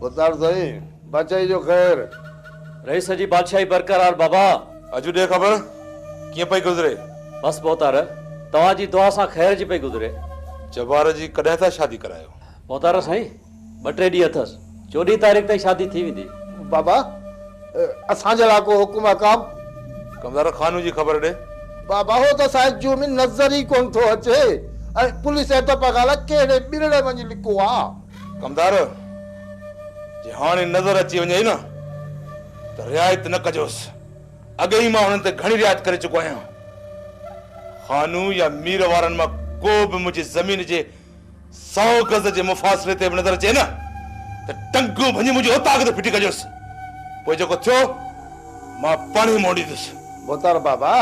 ڀوتار سائين، بادشاهي جو خير. رئيس جي بادشاهي برقرار بابا. اڄ ڏي خبر، ڪيئن پئي گذري؟ بس ڀوتار، توهان جي دعا سان خير جي پئي گذري. جبار جي ڪڏهن ٿا شادي ڪرايو؟ ڀوتار سائين، ٻه ٽي ڏينهن اٿس. چوڏهين تاريخ تائين شادي ٿي ويندي. بابا، اسان جي لاء ڪو حڪم احڪام؟ ڪمدار خانو جي خبر ڏي. بابا، هو ته اسان جي جوء ۾ نظر ئي ڪونه ٿو اچي ۽ پوليس ۽ ڊپ کان الائي ڪهڙي ٻرڙي وڃي لڪو آ. ڪمدار، جي هاڻي نظر اچي وڃئي نه ته رعايت نه ڪجوس. اڳي ئي مان هنن تي گهڻي رعايت ڪري چڪو آهيان. خانو يا مير وارن مان ڪو به منهنجي زمين جي سئو گز جي مفاصلي تي به نظر اچي نه ته ٽنگون ڀڃي منهنجي اوطاق تي ڦٽي ڪجوس. پوء جيڪو ٿيو مان پاڻهي منهن ڏيندس. ڀوتار بابا،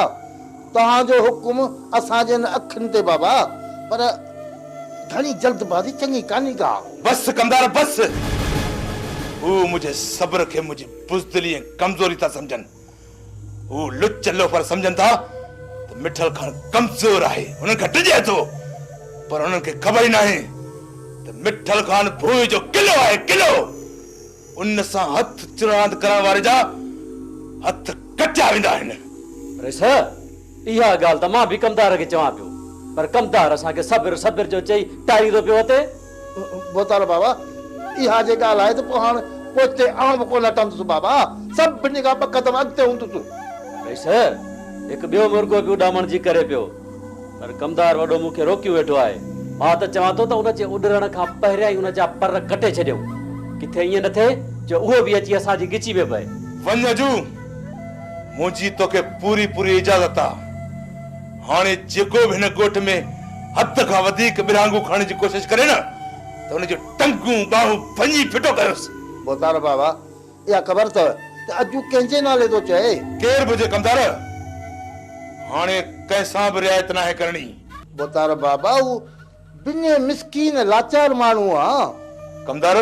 توهان جو حڪم اسان جي اکين تي بابا، پر گهڻي جلد بازي چڱي ڪانهي ڪا. بس ڪمدار بس! هو منهنجي صبر کي منهنجي بزدلي ۽ ڪمزوري ٿا سمجهن. هو لچ لوفر سمجهن ٿا ته مٺل خان ڪمزور آهي، هنن کان ڊڄي ٿو، پر هنن کي خبر ئي ناهي ته مٺل خان ڀونء جو قلعو آهي، قلعو! ان سان هٿ چراند ڪرڻ واري جا هٿ ڪٽيا ويندا آهن. رئيس، اها ڳالهه ته مان به ڪمدار کي چوان پيو، پر ڪمدار اسان کي صبر صبر جو چئي ٽاريندو پيو وتي. ڀوتار بابا، اها جي ڳالهه آهي ته پوء هاڻ پوئتي آئون به ڪونه هٽندس بابا، سڀني کان ٻه قدم اڳتي هوندس. رئيس، هڪ ٻيو مرغو به اڏامڻ جي ڪري پيو. پر ڪمدار وڏو مون کي روڪيون ويٺو آهي. مان ته چوان ٿو ته ان جي اڏرڻ کان پهريان ئي ان جا پر ڪٽي ڇڏيون. ڪٿي ائين نه ٿئي جو اهو به اچي اسان جي ڳچي ۾ پئي. وڃ اجو، منهنجي توکي پوري پوري اجازت آ. هاڻي جيڪو به هن ڳوٺ ۾ حد کان وڌيڪ ٻرهانگون کڻڻ جي ڪوشش ڪري نه ته ان جون ٽنگون ٻانهون ڀڃي ڦٽو ڪيوس. ڀوتار بابا، اها خبر اٿو ته اجو ڪنهن جي نالي ٿو چئي؟ ڪير به هجي ڪمدار، هاڻي ڪنهن سان به رعايت ناهي ڪرڻي. ڀوتار بابا، هو بنهه مسڪين لاچار ماڻهو آ. ڪمدار،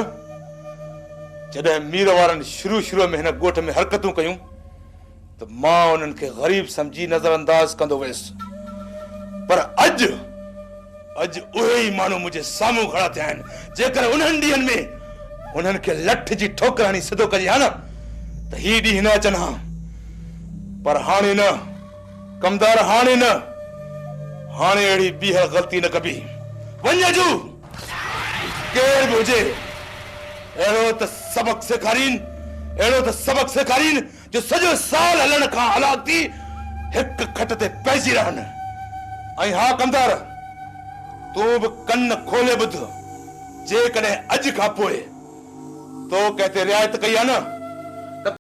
جڏهن مير وارن شروع شروع ۾ هن ڳوٺ ۾ حرڪتون ڪيون ته مان انهن کي غريب سمجهي نظرانداز ڪندو ويس، پر اڄ، اڄ اهي ئي ماڻهو منهنجي سامهون کڙا ٿيا آهن، جيڪر انهن ڏينهن ۾ انهن کي لٺ جي ٺوڪر هڻي سڌو ڪجي ها نه ته هي ڏينهن نه اچن ها، پر هاڻي نه ڪمدار هاڻي نه، هاڻي اهڙي ٻيهر غلطي نه ڪبي. وڃ اجو! ڪير به هجي، اهڙو ته سبق سيکارين، اهڙو ته سبق سيکارين جو سڄو سال هلڻ کان هلاڪ ٿي هڪ کٽ تي پئجي رهن. ۽ ها ڪمدار! تون به ڪن کولي ٻڌ، جيڪڏهن اڄ کان پوء تو ڪنهن تي رعايت ڪئي آ نه.